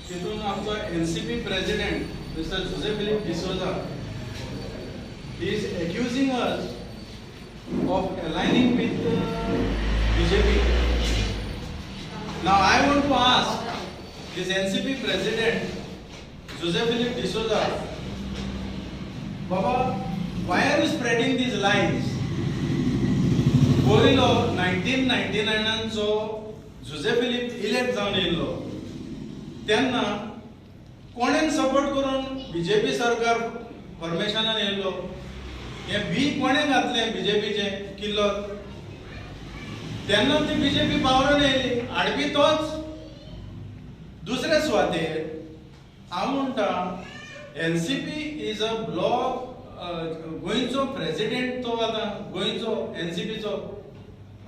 तितून आमचो NCP president mister Jose Philip D'Souza is accusing us of aligning with BJP. Now I want to ask this NCP president Jose Philip D'Souza, Baba, why are you spreading these lies? पयलो 1999 जो Jose Filipe elect जावन येयल्लो तेन्ना कोणेन support करून BJP सरकार फॉर्मेशनान येयल्लो? हें बी कोणें घातलें बीजेपीचें किल्लो? तेन्ना ती बीजेपी पावरान येयली, हाडपी तोच. दुसरे सुवातेर हांव म्हणटा, एनसीपी is a block, गोंयचो प्रेसिडेंट तो आतां गोंयचो एनसीपीचो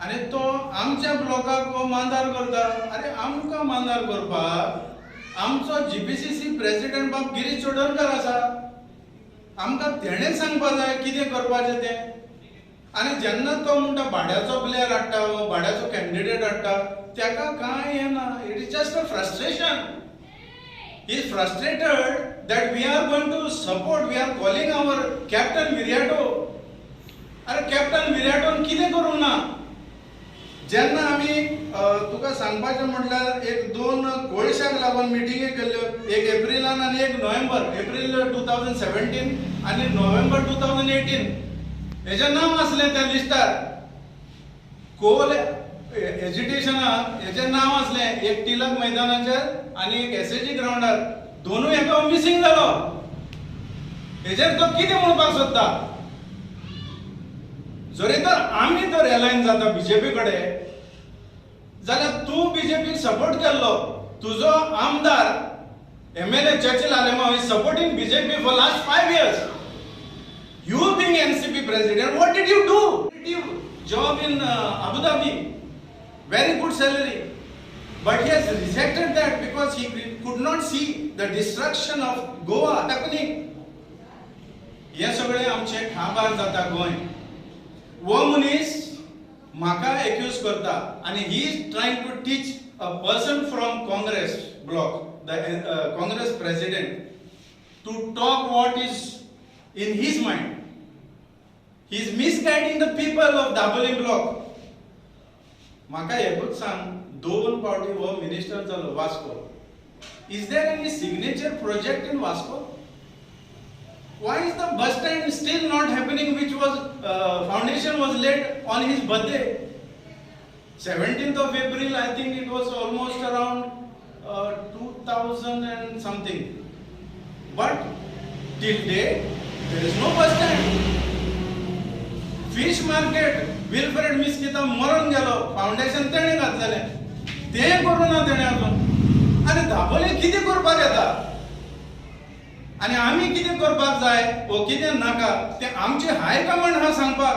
आनी तो आमच्या ब्लॉकाक हो मांदार करता. अरे, आमकां मांदार करपाक आमचो जीपीसीसी प्रेसिडेंट बाब गिरीश चोडणकर आसा. आमकां तेणें सांगपा जाय कितें करपाचें तें. आनी जेन्ना तो म्हणटा भाड्याचो प्लेयर हाडटा वो भाड्याचो कॅन्डिडेट हाडटा, तेका कांय हें ना. It is just a frustration. He is frustrated that we are going to support, we are calling our Captain Viriato. अरे, कॅप्टन विरियाटोन कितें करूंक ना? जेन्ना आमी तुका सांगपाचें म्हटल्यार एक दोन कोळशाक लागून मिटिंगी केल्ल्यो, एक एप्रिलान आनी एक नोव्हेंबर, एप्रील 2017 आनी नोव्हेंबर 2018. हेजें नांव आसलें त्या लिस्टार. कोल एजिटेशनाक हेजें नांव आसलें, एक टिलक मैदानाचेर आनी एक एसएजी ग्रावंडार. दोनूय हेका मिसींग जालो. हेजेर तो कितें म्हणपाक सोदता? जरी तर आमी तर अलायन जाता बीजेपी कडेन जाल्यार तूं बीजेपीक सपोर्ट केल्लो, तुजो आमदार MLA Churchill Alemao is supporting BJP for last 5 years. You being NCP president, what did you do? Job in Abu Dhabi, very good salary. But he has rejected that because he could not see the destruction of Goa happening. हे सगळे आमचे खांबार जाता गोंय. हो मनीस म्हाका accused करता आनी he is trying to teach a person from Congress bloc, the Congress president, to talk what is in his mind. He is misguiding the people of Dabolim block. म्हाका एकूच सांग, दोन फावटी हो मिनिस्टर जालो Vasco. Is there any signature project in Vasco? Why is the bus stand still not happening, which was foundation was laid on his birthday, 17th of April? I think it was almost around 2000 and something, but till date there is no bus stand. Fish market, Wilfred Mesquita मरून गेलो, foundation तेणें घातलेलें, तें करूं ना तेणें अजून. आनी दाबोळे कितें करपाक येता आनी आमी कितें करपाक जाय वो कितें नाका तें आमचे हाय कमांड आहा सांगपाक.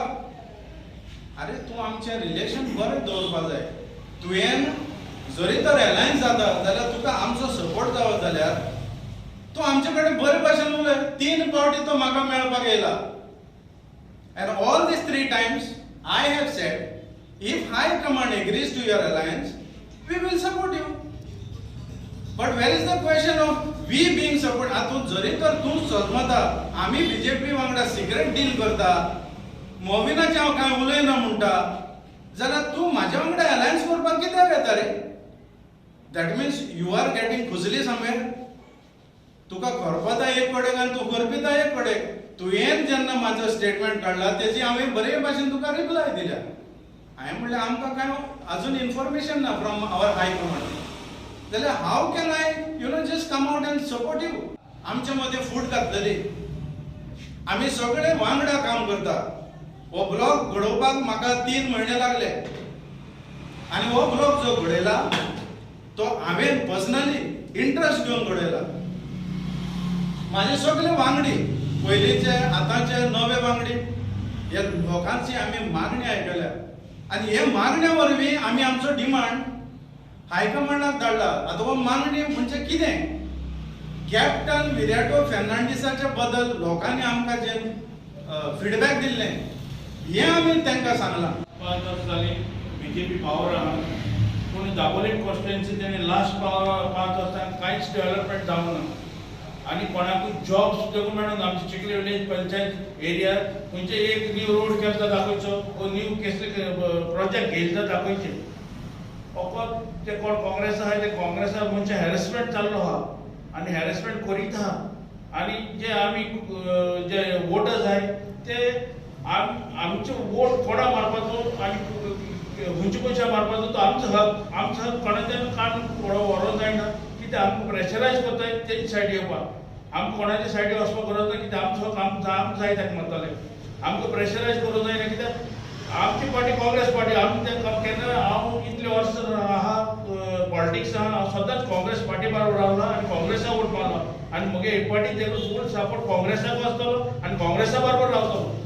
अरे, तूं आमचें रिलेशन बरें दवरपाक जाय. तुवें जरी तर अलायन्स जाता जाल्यार तुका आमचो सपोर्ट जावो जाल्यार तूं आमचे कडेन बरे भाशेन उलय. तीन फावटी तो म्हाका मेळपाक येयला and all these three times I have said, if high command agrees to your alliance, we will support you. But where is the question of we being support? आतां जरी तर तूं समजता आमी बीजेपी वांगडा सिक्रेट डील करता, मोविनाचें हांव कांय उलयना म्हणटा जाल्यार तूं म्हाज्या वांगडा अलायन्स करपाक कित्याक येता रे? That means you are getting खुजली somewhere. तुका खरपता एक कडेन आनी तूं खरपिता एक कडेन. तुवें जेन्ना म्हाजो स्टेटमेंट काडला तेजी हांवें बरे भाशेन तुका रिप्लाय दिल्या. हांवें म्हणलें, आमकां कांय अजून इन्फॉर्मेशन ना फ्रॉम our high command, जाल्यार how can I just come out and support you? आमच्या मदें फूट घातलेली. आमी सगळे वांगडा काम करता. हो ब्लॉक घडोवपाक म्हाका 3 म्हयने लागले आनी हो ब्लॉक जो घडयला तो हांवें पर्सनली इंट्रस्ट घेवन घडयला. माझे सगळे वांगडी, पयलींचे, आतांचे नवे वांगडी, हे लोकांची आमी मागणी आयकल्या आनी हे मागण्या वरवीं आमी आमचो डिमांड हायकमांडाक धाडला. आतां हो मागणी म्हणजे कितें? कॅप्टन विरियाटो फेर्नांडीसाचे बद्दल लोकांनी आमकां जे फिडबॅक दिल्लें हें आमी तांकां सांगलां. 5 वर्स जालीं बीजेपी पावर आहा. पूण पूण दाबोली कॉन्स्टिट्युएन्सी तेणी लास्ट 5 वर्सांक कांयच डेव्हलपमेंट जावंक ना आनी कोणाकूय जॉब्स देखून मेळना. आमचे चिखली विलेज पंचायत एरिया खंयचे एक न्यू रोड केला जाल्यार दाखयचो वो न्यू केसले प्रोजेक्ट घेयले जाल्यार दाखयचे. फकत ते कोण काँग्रेस आहा, ते काँग्रेसा मनशां हॅरेसमेंट चाललो आहा आनी हॅरेसमेंट करीत आहा. आनी जे आमी जे वोटर्स आहाय ते आमचे वोट कोणा मारपाचो आनी खंयच्या मनशां मारपाचो तो आमचो हक. आमचो हक कोणाच्यान कान व्हरोंक जायना. कित्याक आमकां प्रेशरायज करताय तेंचे सायडी येवपाक. आमकां कोणाच्या सायडी वचपाक गरज ना, कित्याक आमचो हक आमकां आमकां जाय ताका मारताले. आमकां प्रेशरायज करूंक जायना, कित्याक आमची पार्टी काँग्रेस पार्टी. आमी तें केन्ना, हांव इतले वर्सां आहा पॉलिटिक्सान, हांव सदांच काँग्रेस पार्टी बरोबर रावला आनी काँग्रेसाक वोट मारला आनी म्हगे हे पार्टी तेका फूल सपोर्ट काँग्रेसाक आसतलो आनी काँग्रेसा बरोबर रावतलो.